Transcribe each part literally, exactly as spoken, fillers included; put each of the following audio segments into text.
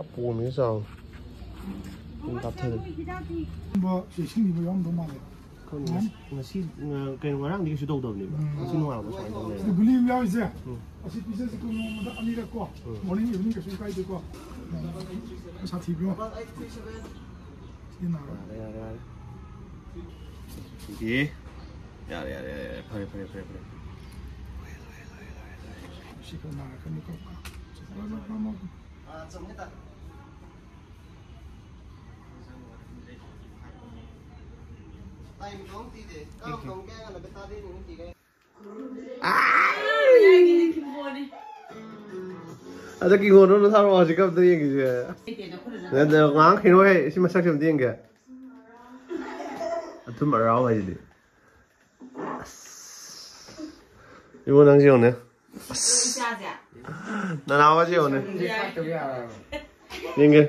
ꯄꯣꯝꯃꯦ ꯆꯥꯎ꯫ ꯑꯗꯨꯝ ꯀꯥꯞꯊꯔꯦ꯫ ꯁꯦ ꯏꯁꯤꯡꯗꯤ ꯌꯥꯎꯔꯝꯗꯧ ꯃꯥꯜꯂꯦ꯫ ꯈꯪꯗꯦ, ꯉꯁꯤ, ꯉꯁꯤ, ꯉ-, ꯀꯩꯅꯣ, ꯉꯔꯥꯡꯗꯤ ꯀꯩꯁꯨ ꯇꯧꯗꯕꯅꯦꯕ꯫ ꯎꯝ꯫ ꯉꯁꯤ ꯅꯣꯡꯉꯥꯜꯂꯛꯄ ꯁꯨꯃꯥꯏꯅ ꯇꯧ ꯂꯩꯔꯦ꯫ ꯁꯤꯗ ꯒꯨꯂꯤ ꯑꯃ ꯌꯥꯎꯔꯤꯁꯦ꯫ ꯎꯝ꯫ ꯑꯁꯤ ꯄꯤꯖꯁꯤꯀꯣ ꯅꯣꯡꯃꯗ ꯑꯅꯤꯔꯛ ꯀꯣ꯫ ꯎꯝ꯫ Morning, evening ꯀꯩꯁꯨ ꯀꯥꯏꯗꯦꯀꯣ꯫ ꯁꯥꯊꯤꯕ꯭ꯔꯣ? ꯁꯤꯗꯤ ꯅꯥꯔꯣꯏ꯫ ꯌꯥꯔꯦ, ꯌꯥꯔꯦ, ꯌꯥꯔꯦ꯫ ꯁꯤꯗꯤ ꯌꯥꯔꯦ, ꯌꯥꯔꯦ, ꯌꯥꯔꯦ, ꯌꯥꯔꯦ꯫ ꯐꯔꯦ, ꯐꯔꯦ, ꯐꯔꯦ, ꯐꯔꯦ꯫ ꯁꯤ ꯈꯔ ꯅꯥꯔꯛꯀꯅꯤꯀꯣ꯫ ꯑꯗ ꯀꯤꯡꯉꯣꯟꯗꯣ ꯑꯝꯇ ꯊꯥꯔꯛꯑꯣ, ꯍꯧꯖꯤꯛ ꯑꯝꯇ ꯌꯦꯡꯈꯤꯁꯦ꯫ ꯅꯠꯇꯦ, ꯉꯥꯡꯈꯤꯅꯣꯍꯦ, ꯁꯤ ꯃꯁꯛꯁꯦ ꯑꯝꯇ ꯌꯦꯡꯒꯦ꯫ ꯑꯊꯨꯝ ꯑꯔꯥꯎ ꯍꯥꯏꯁꯤꯗꯤ꯫ ꯑꯁ꯫ ꯏꯕꯣ, ꯅꯪꯁꯤ ꯌꯦꯡꯉꯨꯅꯦ꯫ ꯑꯁ꯫ ꯅꯅꯥꯎꯁꯤ ꯌꯦꯡꯉꯨꯅꯦ꯫ ꯌꯦꯡꯒꯦ꯫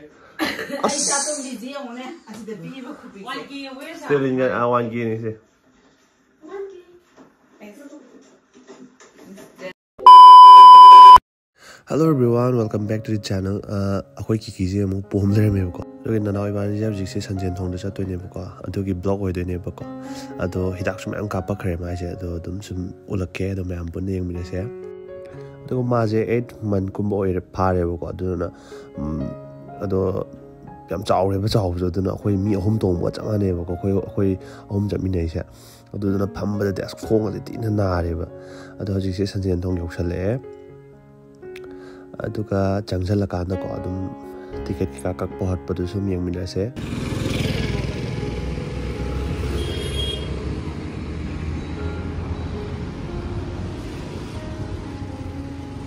ꯑꯁ꯫ ꯆꯥꯇꯣꯝꯕꯤꯁꯤ ꯌꯦꯡꯉꯨꯅꯦ, ꯑꯁꯤꯗ ꯄꯤꯔꯤꯕ ꯈꯨꯄꯤꯛꯁꯦ꯫ ꯁꯤ ꯂꯤꯟꯒ-, ꯑꯥ, one K ꯅꯤ ꯁꯦ꯫ Hello everyone, welcome back to the channel. ꯑ, ꯑꯩꯈꯣꯏ ꯀꯤꯀꯤꯁꯦ ꯑꯃꯨꯛ ꯄꯣꯝ ꯂꯩꯔꯝꯃꯦꯕꯀꯣ꯫ ꯑꯗꯨꯒꯤ ꯅꯅꯥꯎ ꯏꯕꯥꯅꯤꯁꯦ ꯍꯧꯖꯤꯛꯁꯦ ꯁꯟꯖꯦꯟ ꯊꯣꯡꯗ ꯆꯠꯇꯣꯏꯅꯦꯕꯀꯣ꯫ ꯑꯗꯨꯒꯤ vlog ꯑꯣꯏꯗꯣꯏꯅꯦꯕꯀꯣ꯫ ꯑꯗꯣ ꯍꯤꯗꯥꯛꯁꯨ ꯃꯌꯥꯝ ꯀꯥꯞꯄꯛꯈ꯭ꯔꯦ ꯃꯥꯏꯁꯦ꯫ ꯑꯗꯣ ꯑꯗꯨꯝ ꯁꯨꯝ ꯎꯠꯂꯛꯀꯦ, ꯑꯗꯣ ꯃꯌꯥꯝ ꯄꯨꯟꯅ ꯌꯦꯡꯃꯤꯟꯅꯁꯦ꯫ ꯑꯗꯨꯒ ꯃꯥꯁꯦ eight month ꯀꯨꯝꯕ ꯑꯣꯏꯔꯦ, ꯐꯥꯔꯦꯕꯀꯣ꯫ ꯑꯗꯨꯗꯨꯅ, ꯎꯝ, ꯑꯗꯣ ꯌꯥꯝ ꯆꯥꯎꯔꯦꯕ ꯆꯥꯎꯕꯁꯨ꯫ ꯑꯗꯨꯅ ꯑꯩꯈꯣꯏ ꯃꯤ ꯑꯍꯨꯝ ꯇꯣꯡꯕꯒ ꯆꯞ ꯃꯥꯟꯅꯩꯕꯀꯣ꯫ ꯑꯩꯈꯣꯏ, ꯑꯩꯈꯣꯏ ꯑꯍꯨꯝ ꯆꯠꯃꯤꯟꯅꯩꯁꯦ꯫ ꯑꯗꯨꯗꯨꯅ ꯐꯝꯕꯗꯗꯤ ꯑꯁ ꯈꯣꯡꯒꯁꯦ ꯊꯤꯅ ꯅꯥꯔꯦꯕ꯫ ꯑꯗꯣ ꯍꯧꯖꯤꯛꯁꯦ ꯁꯟꯖꯦꯟ ꯊꯣꯡ ꯌꯧꯁꯜꯂꯛꯑꯦ꯫ ꯑꯗꯨꯒ ꯆꯪꯁꯜꯂꯀꯥꯟꯗꯀꯣ ꯑꯗꯨꯝ ꯇꯤꯀꯦꯠ ꯀꯩꯀꯥ ꯀꯛꯄ ꯈꯣꯠꯄꯗꯨꯁꯨ ꯑꯗꯨꯝ ꯌꯦꯡꯃꯤꯟꯅꯁꯦ꯫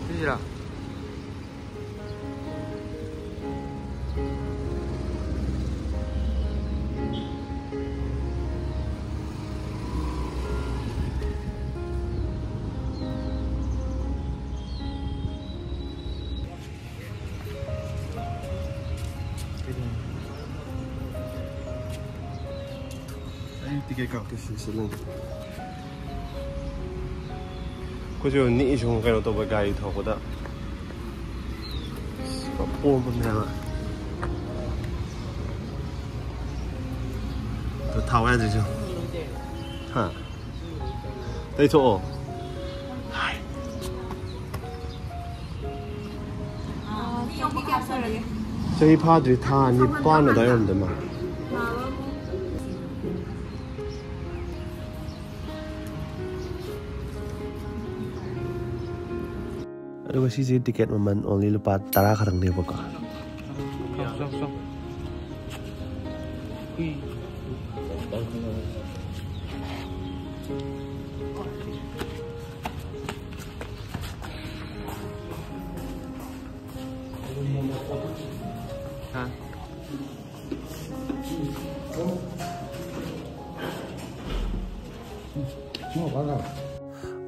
ꯁꯤꯁꯤꯔꯥ? ꯑꯩ ꯇꯤꯀꯦꯠ ꯀꯛꯀꯦ ꯁꯤ, ꯁꯤ ꯂꯩ꯫ ꯑꯩꯈꯣꯏꯁꯨ ꯅꯤꯛꯏ ꯁꯨꯝ ꯀꯩꯅꯣ ꯇꯧꯕ ꯒꯥꯔꯤ ꯊꯧꯔꯛꯄꯗ꯫ ꯄꯣꯝꯕꯅꯦꯕ꯫ ꯑꯗꯣ ꯊꯥꯎ ꯌꯥꯗ꯭ꯔꯤꯁꯨ꯫ ꯍꯥ? ꯇꯩꯊꯣꯛꯑꯣ꯫ ꯆꯍꯤ ꯐꯥꯗ꯭ꯔꯤ, ꯊꯥ ꯅꯤꯄꯥꯟ ꯑꯗꯨꯋꯥꯏ ꯑꯣꯏꯔꯝꯗꯧ ꯃꯥꯜꯂꯦ꯫ ꯑꯗꯨꯒ ꯁꯤꯁꯦ ꯇꯤꯀꯦꯠ ꯃꯃꯜ only ꯂꯨꯄꯥ ꯇꯔꯥ ꯈꯛꯇꯪꯅꯦꯕꯀꯣ꯫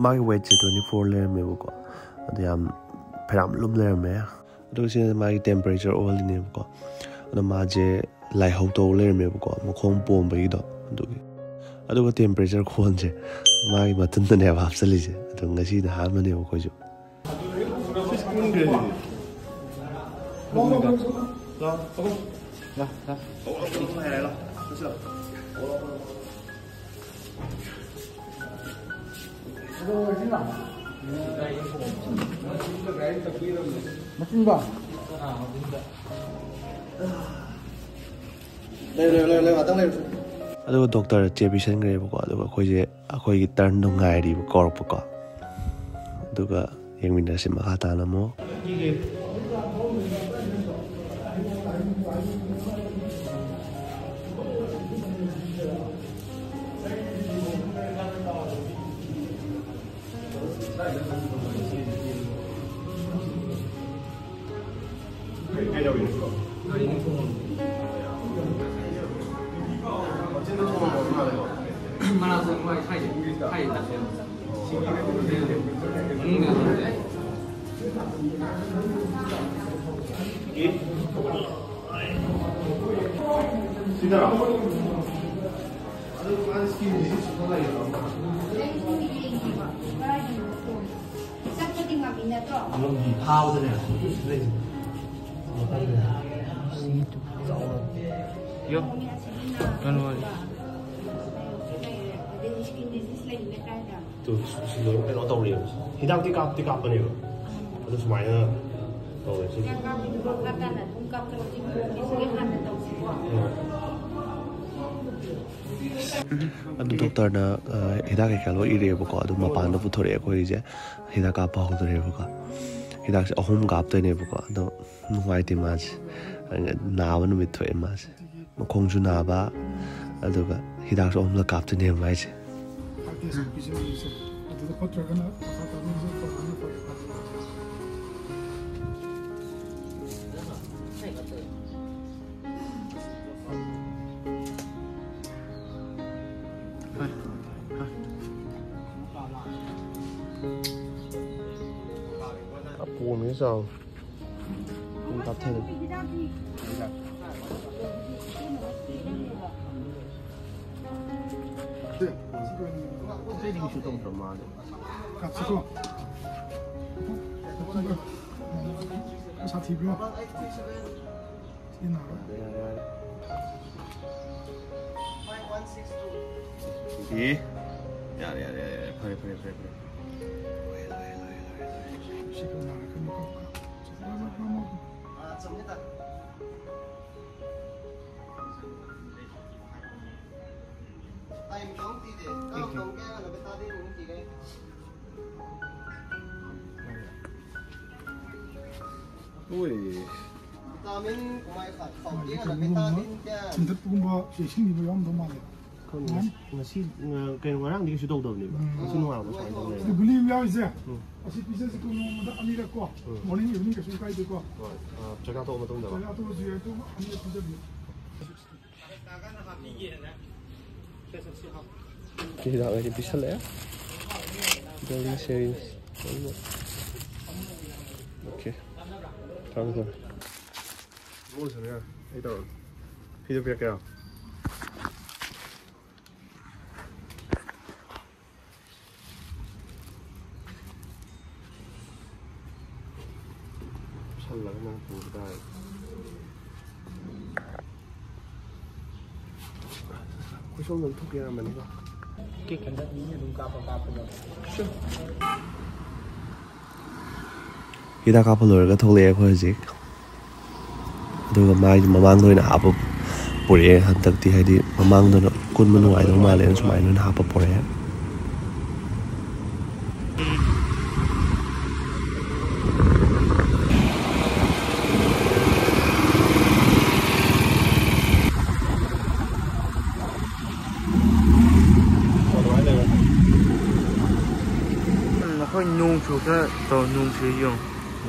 ꯃꯥꯒꯤ ꯋꯦꯠꯁꯦ twenty four ꯂꯩꯔꯝꯃꯦꯕꯀꯣ꯫ ꯑꯗꯨ ꯌꯥꯝ ꯐꯅꯌꯥꯝ ꯂꯨꯝ ꯂꯩꯔꯝꯃꯦ꯫ ꯑꯗꯨꯒ ꯁꯤꯅ ꯃꯥꯒꯤ ꯇꯦꯝꯄꯔꯦꯆꯔ ꯑꯣꯜꯂꯤꯅꯦꯕꯀꯣ꯫ ꯑꯗꯣ ꯃꯥꯁꯦ ꯂꯥꯏꯍꯧ ꯇꯧ ꯂꯩꯔꯝꯃꯦꯕꯀꯣ, ꯃꯈꯣꯡ ꯄꯣꯝꯕꯒꯤꯗꯣ ꯑꯗꯨꯒꯤ꯫ ꯑꯗꯨꯒ ꯇꯦꯝꯄꯔꯦꯆꯔ ꯈꯣꯟꯁꯦ ꯃꯥꯒꯤ ꯃꯊꯨꯟꯗꯅꯦꯕ ꯍꯥꯞꯆꯜꯂꯤꯁꯦ꯫ ꯑꯗꯣ ꯉꯁꯤꯅ ꯑꯍꯥꯟꯕꯅꯦꯕ ꯑꯩꯈꯣꯏꯁꯨ꯫ ꯃꯆꯤꯟꯕ꯫ ꯂꯩꯌꯨ, ꯂꯩꯌꯨ, ꯂꯩꯌꯨ, ꯂꯩꯌꯨ, ꯉꯥꯛꯇꯪ ꯂꯩꯌꯨ꯫ ꯑꯗꯨꯒ ꯗꯣꯛꯇꯔ ꯆꯦ ꯄꯤꯁꯟꯈ꯭ꯔꯦꯕꯀꯣ꯫ ꯑꯗꯨꯒ ꯑꯩꯈꯣꯏꯁꯦ ꯑꯩꯈꯣꯏꯒꯤ ꯇꯔꯟꯗꯣ ꯉꯥꯏꯔꯤꯕ, ꯀꯧꯔꯛꯄꯀꯣ꯫ ꯑꯗꯨꯒ ꯌꯦꯡꯃꯤꯟꯅꯔꯁꯤ ꯃꯈꯥ ꯇꯥꯅ ꯑꯃꯨꯛ꯫ ꯆꯠꯄꯗꯤ ꯉꯝꯃꯤ ꯅꯠꯇ꯭ꯔꯣ? ꯉꯝꯃꯤ, ꯐꯥꯕꯗꯅꯦ꯫ ꯌꯣ꯫ ꯀꯩꯅꯣ꯫ ꯇꯨ, ꯁꯤ ꯂꯣꯏ ꯀꯩꯅꯣ ꯇꯧꯔꯤꯑꯕ꯫ ꯍꯤꯗꯥꯛꯇꯤ ꯀꯥꯞꯇꯤ ꯀꯥꯞꯄꯅꯦꯕ꯫ ꯑꯗꯨ ꯁꯨꯃꯥꯏꯅ ꯇꯧꯋꯦ ꯁꯤꯁꯦ꯫ ꯎꯝ꯫ ꯑꯗꯨ ꯗꯣꯛꯇꯔꯅ, ꯑ, ꯍꯤꯗꯥꯛ ꯀꯩꯀꯥ ꯂꯣꯏ ꯏꯔꯛꯑꯦꯕꯀꯣ꯫ ꯑꯗꯨ ꯃꯄꯥꯟꯗ ꯄꯨꯊꯣꯔꯛꯑꯦ ꯑꯩꯈꯣꯏꯒꯤꯁꯦ꯫ ꯍꯤꯗꯥꯛ ꯀꯥꯞꯄ ꯍꯧꯗꯣꯔꯦꯕꯀꯣ꯫ ꯍꯤꯗꯥꯛꯁꯦ ꯑꯍꯨꯝ ꯀꯥꯞꯇꯣꯏꯅꯦꯕꯀꯣ꯫ ꯑꯗꯣ ꯅꯨꯡꯉꯥꯏꯇꯦ ꯃꯥꯁꯦ꯫ ꯅꯥꯕ ꯅꯨꯃꯤꯠ ꯊꯣꯛꯑꯦ ꯃꯥꯁꯦ꯫ ꯃꯈꯣꯡꯁꯨ ꯅꯥꯕ, ꯑꯗꯨꯒ ꯍꯤꯗꯥꯛꯁꯨ ꯑꯍꯨꯝꯂꯛ ꯀꯥꯞꯇꯣꯏꯅꯦꯕ ꯃꯥꯏꯁꯦ꯫ ꯐꯥꯏꯚ ꯗꯦꯖ ꯄꯤꯖꯔꯤꯁꯦ꯫ ꯑꯗꯨꯗ ꯐꯠꯇ꯭ꯔꯒꯅ ꯃꯈꯥ ꯇꯥꯕ ꯄꯤꯖꯕ ꯐꯔꯦ, ꯐꯔꯦ꯫ ꯑꯄꯣꯝꯃꯤꯅ ꯆꯥꯎ꯫ ꯑꯗꯨꯝ ꯀꯥꯞꯊꯔꯦ꯫ ꯑꯇꯩꯗꯤ ꯀꯩꯁꯨ ꯇꯧꯗ꯭ꯔ ꯃꯥꯜꯂꯦ꯫ ꯀꯥꯞꯁꯤꯀꯣ꯫ ꯁꯥꯊꯤꯕ꯭ꯔꯣ? ꯁꯤ ꯅꯥꯔꯣꯏ꯫ ꯌꯥꯔꯦ, ꯌꯥꯔꯦ, ꯌꯥꯔꯦ꯫ ꯑꯦ? ꯌꯥꯔꯦ, ꯌꯥꯔꯦ, ꯌꯥꯔꯦ, ꯌꯥꯔꯦ꯫ ꯐꯔꯦ, ꯐꯔꯦ, ꯐꯔꯦ, ꯐꯔꯦ꯫ ꯁꯤ ꯈꯔ ꯅꯥꯔꯛꯀꯅꯤꯀꯣ꯫ ꯍꯣꯏ꯫ ꯚꯤꯇꯥꯃꯤꯟ ꯀꯃꯥꯏ ꯈꯥ-, ꯈꯥꯎ ꯇꯦꯡ ꯑꯅ ꯚꯤꯇꯥꯃꯤꯟ ꯀꯌꯥ? ꯆꯤꯡꯊꯠꯄꯒꯨꯝꯕ ꯆꯦꯛꯁꯤꯟꯈꯤꯕ ꯌꯥꯎꯔꯝꯗꯧ ꯃꯥꯜꯂꯦ꯫ ꯈꯪꯗꯦ, ꯉꯁꯤ, ꯉꯁꯤ, ꯉ-, ꯀꯩꯅꯣ, ꯉꯔꯥꯡꯗꯤ ꯀꯩꯁꯨ ꯇꯧꯗꯕꯅꯦꯕ꯫ ꯎꯝ꯫ ꯉꯁꯤ ꯅꯣꯡꯉꯥꯜꯂꯛꯄ ꯁꯨꯃꯥꯏꯅ ꯇꯧ ꯑꯗꯨ ꯂꯩꯔꯦ꯫ ꯒꯨꯂꯤ ꯑꯃ ꯌꯥꯎꯔꯤꯁꯦ, ꯎꯝ꯫ ꯑꯁꯤ ꯄꯤꯖꯁꯤꯀꯣ ꯅꯣꯡꯃꯗ ꯑꯅꯤꯔꯛ ꯀꯣ꯫ ꯎꯝ꯫ Morning, evening ꯀꯩꯁꯨ ꯀꯥꯏꯗꯦꯀꯣ꯫ ꯍꯣꯏ꯫ ꯑ, ꯆꯥꯛ ꯆꯥ ꯇꯣꯛꯑ ꯃꯇꯨꯡꯗꯀꯣ꯫ ꯆꯥꯛ ꯆꯥ ꯇꯣꯛꯑꯁꯨ ꯌꯥꯏ, ꯑꯗꯨꯝ ꯑꯅꯤꯔꯛ ꯄꯤꯖꯕꯤꯌꯨ꯫ ꯁꯤ ꯍꯤꯗꯥꯛ ꯑꯣꯏꯅ ꯄꯤꯁꯜꯂꯛꯑꯦ꯫ Golden series. ꯑꯣꯀꯦ꯫ ꯊꯝꯃꯦ, ꯊꯝꯃꯦ꯫ ꯃꯣꯏꯁꯨꯅꯦ, ꯑꯩ ꯇꯧꯔꯒꯦ꯫ ꯐꯤꯗꯣ ꯄꯤꯔꯛꯀꯦꯔꯣ? ꯁꯜꯂꯒ꯫ ꯅꯪ ꯄꯨꯕ ꯇꯥꯔꯦ꯫ ꯑꯩꯈꯣꯏ ꯁꯣꯝꯗ ꯊꯣꯛꯀꯦ ꯌꯥꯔꯝꯕꯅꯤꯀꯣ꯫ ꯀꯦꯛ ꯍꯟꯗꯛ ꯃꯤ ꯑꯗꯨꯝ ꯀꯥꯞꯄ ꯀꯥꯞꯄꯗꯣ꯫ ꯍꯤꯗꯥꯛ ꯀꯥꯞꯄ ꯂꯣꯏꯔꯒ ꯊꯣꯛꯂꯛꯑꯦ ꯑꯩꯈꯣꯏ ꯍꯧꯖꯤꯛ꯫ ꯑꯗꯨꯒ ꯃꯥꯒꯤ ꯃꯃꯥꯡꯗ ꯑꯣꯏꯅ ꯍꯥꯞꯄ ꯄꯨꯔꯛꯑꯦ ꯍꯟꯗꯛꯇꯤ, ꯍꯥꯏꯗꯤ ꯃꯃꯥꯡꯗꯅ ꯀꯨꯟꯕ ꯅꯨꯡꯉꯥꯏꯗꯧ ꯃꯥꯜꯂꯦꯅ ꯁꯨꯃꯥꯏꯅ ꯑꯣꯏꯅ ꯍꯥꯞꯄ ꯄꯨꯔꯛꯑꯦ꯫ ꯎꯝ, ꯑꯩꯈꯣꯏ ꯅꯣꯡ ꯆꯨ ꯈꯔ ꯇꯧ, ꯅꯣꯡ ꯆꯨ ꯌꯦꯡꯉꯨ꯫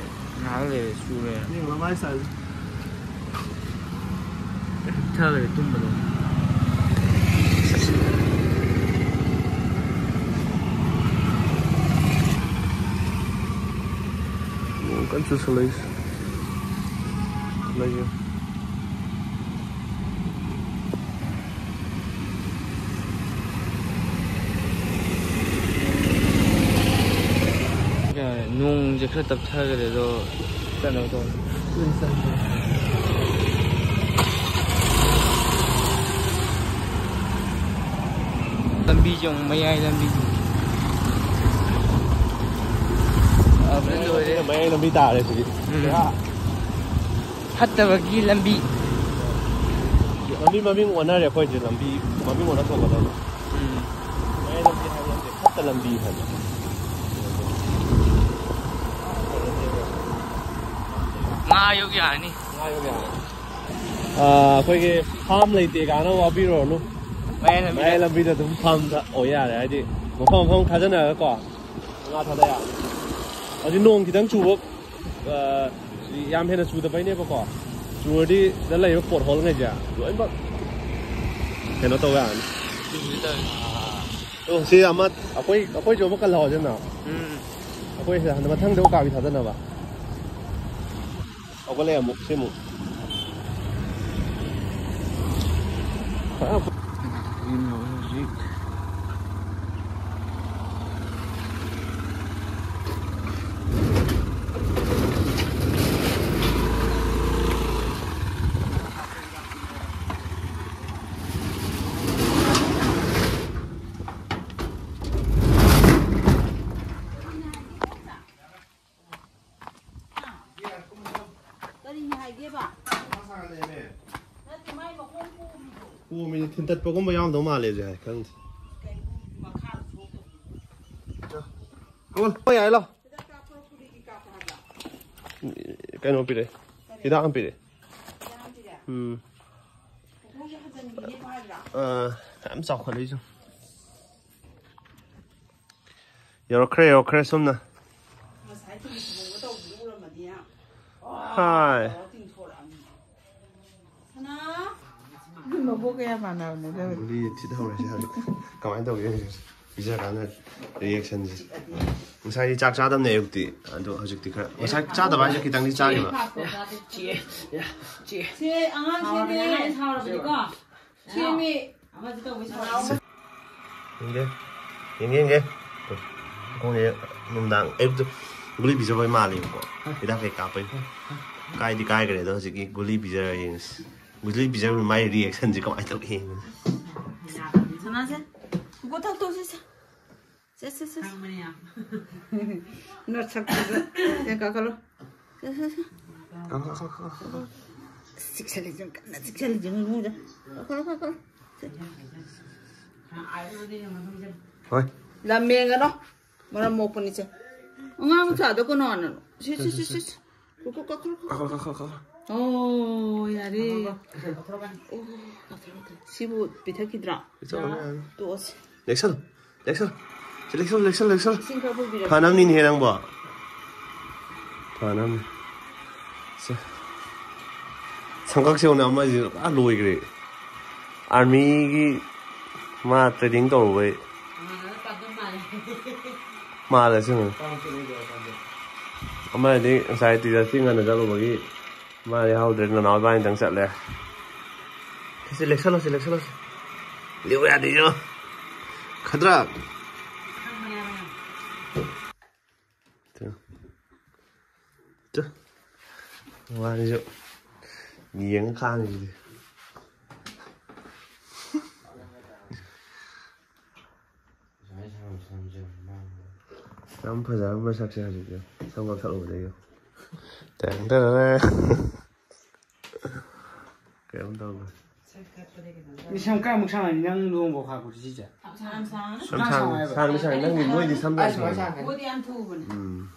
ꯉꯥꯏꯍꯥꯛ ꯂꯩꯔꯦ ꯆꯨꯔꯦ꯫ ꯌꯦꯡꯉꯣ ꯃꯥꯏ ꯁꯥꯏꯁꯦ꯫ ꯍꯤꯞꯊꯈ꯭ꯔꯦ ꯇꯨꯝꯕꯗꯣ꯫ ꯅꯣꯡ ꯀꯟꯅ ꯆꯨꯁꯜꯂꯛꯏꯁꯦ꯫ ꯂꯩꯌꯦ꯫ ꯅꯣꯡꯁꯦ ꯈꯔ ꯇꯞꯊꯈ꯭ꯔꯦ ꯑꯗꯣ ꯆꯠꯅꯕ ꯇꯧꯔꯦ꯫ ꯂꯝꯕꯤꯁꯦ ꯑꯃꯨꯛ ꯃꯌꯥꯏ ꯂꯝꯕꯤ꯫ ꯑ, ꯐꯖꯅ ꯂꯣꯏꯔꯦ꯫ ꯃꯌꯥꯏ ꯂꯝꯕꯤ ꯇꯥꯔꯦ ꯁꯤꯗꯤ꯫ ꯎꯝ꯫ ꯄꯨꯔꯥ ꯐꯠꯇꯕꯒꯤ ꯂꯝꯕꯤ꯫ ꯂꯝꯕꯤ ꯃꯃꯤꯡ ꯑꯣꯟꯅꯔꯦ ꯑꯩꯈꯣꯏꯁꯦ, ꯂꯝꯕꯤ ꯃꯃꯤꯡ ꯑꯣꯟꯅ ꯊꯣꯛꯀꯗꯕꯅꯤ꯫ ꯎꯝ꯫ ꯃꯌꯥꯏ ꯂꯝꯕꯤ ꯍꯥꯏꯕ ꯅꯠꯇꯦ, ꯐꯠꯇ ꯂꯝꯕꯤ ꯍꯥꯏꯕ꯫ ꯉꯥ ꯌꯣꯛ ꯌꯥꯔꯅꯤ꯫ ꯉꯥ ꯌꯣꯛ ꯌꯥꯔꯅꯤ꯫ ꯑꯥ, ꯑꯩꯈꯣꯏꯒꯤ ꯐꯥꯝ ꯂꯩꯇꯦ ꯀꯥꯏꯅ ꯋꯥꯕꯤꯔꯨꯔꯅꯨ꯫ ꯃꯌꯥꯏ ꯂꯝꯕꯤꯗ꯫ ꯃꯌꯥꯏ ꯂꯝꯕꯤꯗ ꯑꯗꯨꯝ ꯐꯥꯝꯗ ꯑꯣꯏ ꯌꯥꯔꯦ, ꯍꯥꯏꯗꯤ ꯃꯐꯝ ꯃꯐꯝ ꯈꯥꯖꯤꯟꯅꯔꯒꯀꯣ ꯉꯥ ꯊꯥꯗ ꯌꯥꯔꯅꯤ꯫ ꯍꯧꯖꯤꯛ ꯅꯣꯡ ꯈꯤꯇꯪ ꯆꯨꯕ, ꯑꯥ, ꯌꯥꯝ ꯍꯦꯟꯅ ꯆꯨꯗꯕꯩꯅꯦꯕꯀꯣ꯫ ꯆꯨꯔꯗꯤ ꯁꯤꯗ ꯂꯩꯔꯤꯕ ꯄꯣꯠ ꯍꯣꯜꯉꯩꯁꯦ ꯂꯣꯏꯅꯃꯛ ꯀꯩꯅꯣ ꯇꯧ ꯌꯥꯔꯅꯤ꯫ ꯑꯗꯣ ꯁꯤ ꯑꯃ ꯑꯩꯈꯣꯏ, ꯑꯩꯈꯣꯏꯁꯨ ꯑꯃ ꯀꯜꯍꯧꯔꯁꯤꯅ꯫ ꯎꯝ꯫ ꯑꯩꯈꯣꯏ ꯁꯤꯗ ꯍꯟꯗꯛ ꯃꯊꯪꯗ ꯎꯀꯥꯕꯤ ꯊꯥꯗꯅꯕ꯫ ꯍꯧꯒꯠꯂꯛꯑꯦ ꯑꯃꯨꯛ, ꯁꯤ ꯑꯃꯨꯛ꯫ ꯍꯧꯖꯤꯛ꯫ ꯄꯣꯝꯃꯤꯅꯦ, ꯊꯤꯟꯇꯠꯄꯒꯨꯝꯕ ꯌꯥꯎꯔꯝꯗꯧ ꯃꯥꯜꯂꯦ ꯍꯧꯖꯤꯛ ꯍꯥꯏ, ꯈꯪꯗꯦ꯫ ꯀꯃꯣꯟ, ꯍꯣꯏ, ꯌꯥꯔꯦ, ꯂꯥꯎ꯫ ꯀꯩꯅꯣ ꯄꯤꯔꯛꯑꯦ, ꯍꯤꯗꯥꯛ ꯑꯃ ꯄꯤꯔꯛꯑꯦ꯫ ꯎꯝ꯫ ꯑꯥ, ꯌꯥꯝ ꯆꯥꯎꯈꯠꯂꯛꯏꯁꯨ꯫ ꯌꯧꯔꯛꯈ꯭ꯔꯦ, ꯌꯧꯔꯛꯈ꯭ꯔꯦ ꯁꯣꯝꯅ꯫ ꯉꯁꯥꯏ ꯇꯨꯝꯕ ꯇꯧꯕꯗꯣ ꯎꯔꯝꯃꯗꯤ ꯌꯥꯝ ꯍꯥꯏ꯫ ꯇꯧꯔ ꯇꯤꯡꯊꯣꯔꯛꯑꯅꯤ꯫ ꯁꯅꯥ! ꯃꯕꯣꯛ ꯀꯌꯥ ꯃꯥꯟꯅꯕꯅꯦ ꯑꯗꯨꯕꯨꯗꯤ꯫ ꯒꯨꯂꯤ ꯊꯤꯠ ꯍꯧꯔꯁꯦ ꯍꯧꯖꯤꯛ꯫ ꯀꯃꯥꯏꯅ ꯇꯧꯒꯦ ꯍꯧꯖꯤꯛ? ꯄꯤꯖꯔꯀꯥꯟꯗ ꯔꯤꯌꯦꯛꯁꯟꯁꯦ꯫ ꯉꯁꯥꯏꯗꯤ ꯆꯥꯛ ꯆꯥꯗꯕꯅꯦ ꯑꯌꯨꯛꯇꯤ꯫ ꯑꯗꯣ ꯍꯧꯖꯤꯛꯇꯤ ꯈꯔ, ꯉꯁꯥꯏ ꯆꯥꯗꯕ ꯍꯥꯏꯁꯦ ꯈꯤꯇꯪꯗꯤ ꯆꯥꯈꯤꯕ꯫ ꯆꯦ, ꯆꯦ, ꯆꯦ꯫ ꯁꯦ, ꯑꯉꯥꯡꯁꯤꯅꯦ꯫ ꯁꯥꯎꯔꯕꯅꯤꯀꯣ? ꯁꯦꯝꯃꯤ꯫ ꯑꯃꯁꯨ ꯇꯧꯕꯩ ꯁꯥꯎꯔꯕꯅꯤ꯫ ꯌꯦꯡꯒꯦ꯫ ꯌꯦꯡꯒꯦ, ꯌꯦꯡꯒꯦ꯫ ꯈꯣꯡꯁꯦ ꯅꯨꯡꯗꯥꯡ ꯑꯌꯨꯛꯇ ꯒꯨꯂꯤ ꯄꯤꯖꯕꯩ ꯃꯥꯜꯂꯦꯕꯀꯣ꯫ ꯍꯤꯗꯥꯛ ꯀꯩ ꯀꯥꯞꯄꯩ꯫ ꯀꯥꯏꯗꯤ ꯀꯥꯏꯈ꯭ꯔꯦ ꯑꯗꯣ ꯍꯧꯖꯤꯛꯀꯤ ꯒꯨꯂꯤ ꯄꯤꯖꯔ ꯌꯦꯡꯁꯤ꯫ ꯒꯨꯂꯤ ꯄꯤꯖꯕ ꯃꯥꯏ ꯔꯤꯌꯦꯛꯁꯟꯁꯦ ꯀꯃꯥꯏꯅ ꯇꯧꯒꯦ ꯌꯦꯡꯉꯁꯤ꯫ ꯁꯅꯥꯁꯦ꯫ ꯒꯣ ꯊꯛꯇꯣꯛꯁꯤ ꯁꯦ꯫ ꯁꯦ, ꯁꯦ, ꯁꯦ, ꯁꯦ꯫ ꯈꯪꯕꯅꯦ ꯌꯥꯝ꯫ ꯅꯁꯛꯇꯨꯒ꯫ ꯁꯦ, ꯀꯥꯈꯠꯂꯣ꯫ ꯁꯦ, ꯁꯦ, ꯁꯦ꯫ ꯀꯥꯈꯠꯂꯣ, ꯀꯥꯈꯠꯂꯣ, ꯀꯥꯈꯠꯂꯣ꯫ ꯆꯤꯛꯁꯜꯂꯤ, ꯀꯟꯅ ꯆꯤꯛꯁꯜꯂꯤ, ꯏꯕꯨꯡꯉꯣ꯫ ꯀꯥꯈꯠꯂꯣ, ꯀꯥꯈꯠꯂꯣ꯫ ꯁꯦ꯫ ꯍꯣꯏ꯫ ꯂꯝ ꯌꯦꯡꯒꯅꯣ꯫ ꯃꯔꯝ ꯃꯣꯛꯄꯅꯤ ꯁꯦ꯫ ꯑꯉꯥꯡ ꯃꯆꯥꯗꯣ ꯀꯅꯥꯅꯅꯣ? ꯁꯦ, ꯁꯦ, ꯁꯦ, ꯁꯦ, ꯁꯦ꯫ ꯀꯣ, ꯀꯣ, ꯀꯣ, ꯀꯣ, ꯀꯣ꯫ ꯀꯥꯈꯠꯂꯣ, ꯀꯥꯈꯠꯂꯣ, ꯀꯥꯈꯠꯂꯣ꯫ ꯑꯣ, ꯌꯥꯔꯦ꯫ ꯑꯣ, ꯀꯥꯈꯠꯂꯣ, ꯀꯥꯈꯠꯂꯣ꯫ ꯁꯤꯕꯨ ꯄꯤꯊꯛꯈꯤꯗ꯭ꯔꯥ? ꯄꯤꯊꯛꯑꯣ, ꯌꯥꯔꯦ꯫ ꯇꯣꯛꯑꯁꯤ꯫ ꯂꯦꯛꯁꯜꯂꯣ, ꯂꯦꯛꯁꯜꯂꯣ꯫ ꯁꯤ ꯂꯦꯛꯁꯜꯂꯣ, ꯂꯦꯛꯁꯜꯂꯣ, ꯂꯦꯛꯁꯜꯂꯣ꯫ ꯏꯁꯤꯡ ꯈꯔ ꯄꯨꯕꯤꯔꯛꯀꯦ꯫ ꯐꯅꯕꯅꯤꯅꯦꯍꯦ ꯅꯪꯕꯣ꯫ ꯐꯅꯕꯅꯤ꯫ ꯁꯦ꯫ ꯁꯝꯀꯛ ꯁꯦꯡꯅ ꯑꯃꯁꯤ ꯄꯨꯔꯥ ꯂꯣꯏꯈ꯭ꯔꯦ꯫ ꯑꯥꯔꯃꯤꯒꯤ ꯃꯥ ꯇ꯭ꯔꯦꯅꯤꯡ ꯇꯧꯔꯨꯕꯩ꯫ ꯃꯥꯜꯂꯦ ꯑꯁꯦꯡꯕ꯫ ꯑꯃꯗꯤ ꯉꯁꯥꯏ ꯇꯤꯆꯔꯁꯀꯤ ꯉꯟꯅ ꯆꯠꯂꯨꯕꯒꯤ ꯃꯥ ꯌꯥꯎꯍꯧꯗ꯭ꯔꯦ, ꯅꯅꯥꯎ ꯏꯕꯥꯅꯤꯗꯪ ꯆꯠꯂꯦ꯫ ꯁꯤ ꯂꯦꯛꯁꯜꯂꯣ, ꯁꯤ ꯂꯦꯛꯁꯜꯂꯣ, ꯁꯤ꯫ ꯂꯦꯛꯑꯣ ꯌꯥꯗꯦ, ꯌꯦꯡꯉꯣ꯫ ꯈꯗ꯭ꯔꯛ꯫ ꯇꯨ꯫ ꯇꯨ꯫ ꯃꯕꯥꯅꯤꯁꯨ ꯌꯦꯡꯉ ꯈꯥꯡꯉꯤꯁꯤꯗꯤ꯫ ꯌꯥꯝ ꯐꯖꯔꯝꯕ ꯁꯛꯁꯦ ꯍꯧꯖꯤꯛꯇꯤ ꯁꯝ ꯀꯛꯊꯠꯂꯨꯕꯗꯒꯤ꯫ ꯇꯦꯡ ꯇꯦꯔꯦ꯫ ꯀꯩꯅꯣꯝ ꯇꯧꯈ꯭ꯔꯦ꯫ ꯃꯤ ꯁꯝ ꯀꯌꯥꯃꯨꯛ ꯁꯥꯡꯉꯅꯤ ꯅꯪ ꯂꯨꯍꯣꯡꯕ ꯈꯥꯛꯄꯗꯤ ꯁꯤꯁꯦ? ꯌꯥꯝ ꯁꯥꯡ ꯁꯥꯡ ꯁꯝ ꯁꯥꯡ ꯁꯥꯡꯗꯤ ꯁꯥꯡꯉꯤ꯫ ꯅꯪꯗꯤ ꯅꯣꯏꯗꯤ ꯁꯝ ꯌꯥꯝ ꯁꯥꯡꯉꯤ꯫ ꯃꯣꯏꯗꯤ ꯌꯥꯝ ꯊꯨꯕꯅꯦ꯫ ꯎꯝ꯫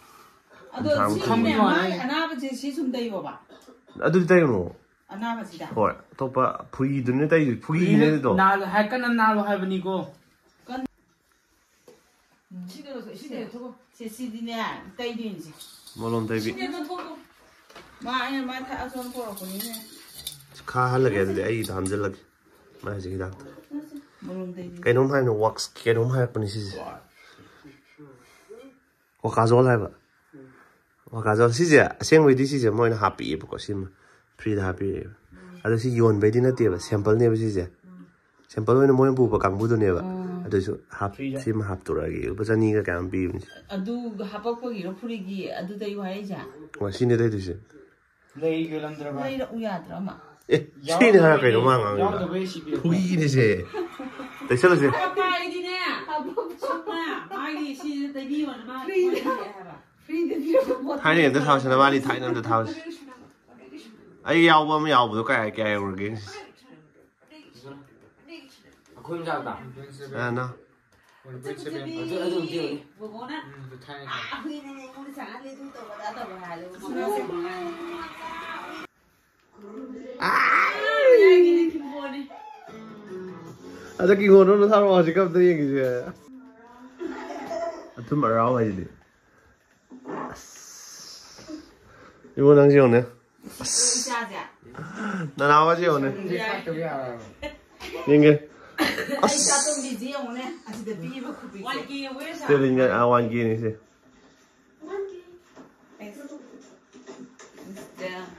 ꯑꯗꯣ ꯁꯥꯡ ꯁꯤ ꯁꯥꯡ꯫ ꯃꯥꯏ ꯑꯅꯥꯕꯁꯦ ꯁꯤ ꯁꯨꯝ ꯇꯩꯌꯣꯕ꯫ ꯑꯗꯨꯗꯤ ꯇꯩꯒꯅꯨ꯫ ꯑꯅꯥꯕꯁꯤꯗ꯫ ꯍꯣꯏ, ꯑꯇꯣꯞꯄ ꯐꯨꯏꯗꯨꯅ ꯇꯩꯗꯣꯏ꯫ ꯐꯨꯏꯅꯦ ꯑꯗꯨꯗꯣ꯫ ꯅꯥꯜꯂꯣ ꯍꯥꯏ, ꯀꯟꯅ ꯅꯥꯜꯂꯣ ꯍꯥꯏꯕꯅꯤꯀꯣ꯫ ꯁꯤꯗ ꯁꯤꯗ ꯊꯣꯛꯑꯣ꯫ ꯁꯦ ꯁꯤꯗꯤꯅꯦ ꯇꯩꯗꯣꯏꯅꯤꯁꯦ꯫ ꯃꯣꯂꯣꯝ ꯇꯩꯕꯤ꯫ ꯁꯤꯗ ꯊꯣꯛꯑꯣ꯫ ꯃꯥ ꯑꯩꯅ ꯃꯥ ꯊꯛꯑꯁꯨ ꯄꯨꯔꯛꯄꯅꯤꯅꯦ꯫ ꯈꯥꯍꯜꯂꯒꯦ ꯑꯗꯨꯗꯤ ꯑꯩꯒꯤꯗꯣ ꯍꯥꯝꯖꯜꯂꯒꯦ꯫ ꯃꯥꯏꯁꯦ ꯍꯤꯗꯥꯛꯇ꯫ ꯃꯣꯂꯣꯝ ꯇꯩꯗꯣꯏꯅꯤ꯫ ꯀꯩꯅꯣꯝ ꯍꯥꯏꯅ ꯋꯥꯛꯁ ꯀꯩꯅꯣꯝ ꯍꯥꯏꯔꯛꯄꯅꯤ ꯁꯤꯁꯦ꯫ ꯋꯥꯀꯥꯖꯣꯜ ꯍꯥꯏꯕ꯫ ꯋꯥꯀꯥꯖꯣꯜ ꯁꯤꯁꯦ ꯑꯁꯦꯡꯕꯩꯗꯤ ꯁꯤꯁꯦ ꯃꯣꯏꯅ ꯍꯥꯞꯄꯤꯑꯦꯕꯀꯣ ꯁꯤꯃ꯫ ꯐ꯭ꯔꯤꯗ ꯍꯥꯞꯄꯤꯔꯛꯑꯦꯕ꯫ ꯑꯗꯣ ꯁꯤ ꯌꯣꯟꯕꯩꯗꯤ ꯅꯠꯇꯦꯕ, ꯁꯦꯝꯄꯜꯅꯦꯕ ꯁꯤꯁꯦ꯫ ꯁꯦꯝꯄꯜ ꯑꯣꯏꯅ ꯃꯣꯏꯅ ꯄꯨꯕ ꯀꯥꯡꯕꯨꯗꯨꯅꯦꯕ꯫ ꯑꯗꯨꯁꯨ ꯍꯥꯞ-, ꯐ꯭ꯔꯤꯗ꯫ ꯁꯤꯃ ꯍꯥꯞꯇꯣꯔꯛꯑꯒꯦ꯫ ꯂꯨꯄꯥ ꯆꯅꯤꯒ ꯀꯌꯥꯝ ꯄꯤꯕꯅꯤ ꯁꯤ? ꯑꯗꯨ ꯍꯥꯞꯄꯛꯄꯒꯤꯔꯣ ꯐꯨꯔꯤꯒꯤ ꯑꯗꯨ ꯇꯩꯌꯨ ꯍꯥꯏꯔꯤꯁꯦ? ꯑꯣ, ꯁꯤꯅꯦ ꯇꯩꯗꯣꯏꯁꯦ꯫ ꯂꯩ ꯌꯣꯜꯂꯝꯗ꯭ꯔꯕ? ꯂꯩꯔꯛꯎ ꯌꯥꯗ꯭ꯔꯣ ꯑꯃ? ꯑꯦ, ꯁꯤꯅꯦ ꯍꯥꯏꯔ ꯀꯩꯅꯣ ꯃꯥ ꯉꯥꯡꯉꯤꯗꯣ? ꯌꯥꯎꯗꯕꯩ ꯁꯤ ꯄꯤꯔꯛꯄ꯫ ꯐꯨꯏꯅꯦꯁꯦ꯫ ꯇꯩꯁꯜꯂꯁꯦ꯫ ꯍꯥꯏꯗꯤꯅꯦ ꯁꯣꯝꯅ ꯃꯥꯒꯤ ꯁꯤꯁꯦ ꯇꯩꯕꯤꯌꯣꯅ ꯃꯥ ꯍꯥꯏꯕ꯫ ꯊꯥꯏꯅ ꯑꯝꯇ ꯊꯥꯎꯁꯦ, ꯅꯕꯥꯅꯤ ꯊꯥꯏꯅ ꯑꯝꯇ ꯊꯥꯎꯁꯦ꯫ ꯑꯩ ꯌꯥꯎꯕ ꯑꯃ ꯌꯥꯎꯕꯗꯣ ꯀꯌꯥ ꯀꯌꯥ ꯌꯧꯔꯒꯦ? ꯑꯩꯈꯣꯏ ꯃꯆꯥꯗ꯫ ꯑꯥ, ꯅꯣ꯫ ꯑꯗꯨ ꯑꯗꯨꯝ ꯄꯤꯌꯨꯅꯦ꯫ ꯕꯣꯕꯣꯅ ꯎꯝ, ꯑꯗꯨ ꯊꯥꯏꯅ ꯑꯥ ꯍꯨꯏꯅꯅꯦ ꯑꯩꯉꯣꯟꯗ ꯆꯪꯍꯜꯂꯦ ꯑꯗꯨ ꯇꯧꯕ ꯑꯗꯥ ꯇꯧꯕ ꯍꯥꯏꯔꯦ꯫ ꯑꯗ ꯀꯤꯡꯉꯣꯟꯗꯣ ꯊꯥꯔꯛꯑꯣ ꯍꯧꯖꯤꯛ ꯑꯝꯇ ꯌꯦꯡꯈꯤꯁꯦ꯫ ꯑꯊꯨꯝ ꯑꯔꯥꯎ ꯍꯥꯏꯁꯤꯗꯤ꯫ ꯑꯁ꯫ ꯏꯕꯣ ꯅꯪꯁꯤ ꯌꯦꯡꯉꯨꯅꯦ꯫ ꯏꯆꯥꯁꯦ꯫ ꯅꯅꯥꯎꯁꯤ ꯌꯦꯡꯉꯨꯅꯦ꯫ ꯁꯝꯁꯦ ꯀꯛꯇꯕ ꯌꯥꯔꯣꯏꯕ꯫ ꯌꯦꯡꯒꯦ꯫ ꯑꯩ ꯆꯥꯇꯣꯝꯕꯤꯁꯤ ꯌꯦꯡꯉꯨꯅꯦ ꯑꯁꯤꯗ ꯄꯤꯕ ꯈꯨꯄꯤꯁꯦ꯫ ꯏꯁꯇꯦꯂꯤꯟꯒ ꯑꯥ ꯋꯥꯟ ꯀꯦꯅꯤ ꯁꯤ꯫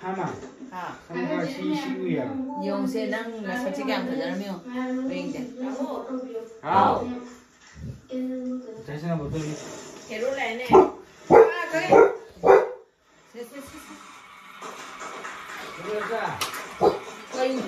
ꯍꯥꯃ꯫ ꯍꯥ꯫ ꯁꯝ ꯈꯔ ꯁꯤ ꯁꯤ ꯎꯏ ꯍꯥꯏꯕ꯫ ꯌꯦꯡꯉꯨꯁꯦ ꯅꯪ ꯅꯁꯛꯁꯦ ꯀꯌꯥꯝ ꯐꯖꯔꯝꯃꯤꯅꯣ꯫ ꯌꯦꯡꯁꯦ꯫ ꯍꯥꯎ꯫ ꯆꯥꯏꯁꯟꯅꯕ ꯑꯗꯨꯝ꯫ ꯍꯦꯔꯣ ꯂꯥꯛꯑꯦꯅꯦ꯫ ꯁꯦ, ꯁꯦ, ꯁꯦ, ꯁꯦ꯫ ꯀꯩꯅꯣ?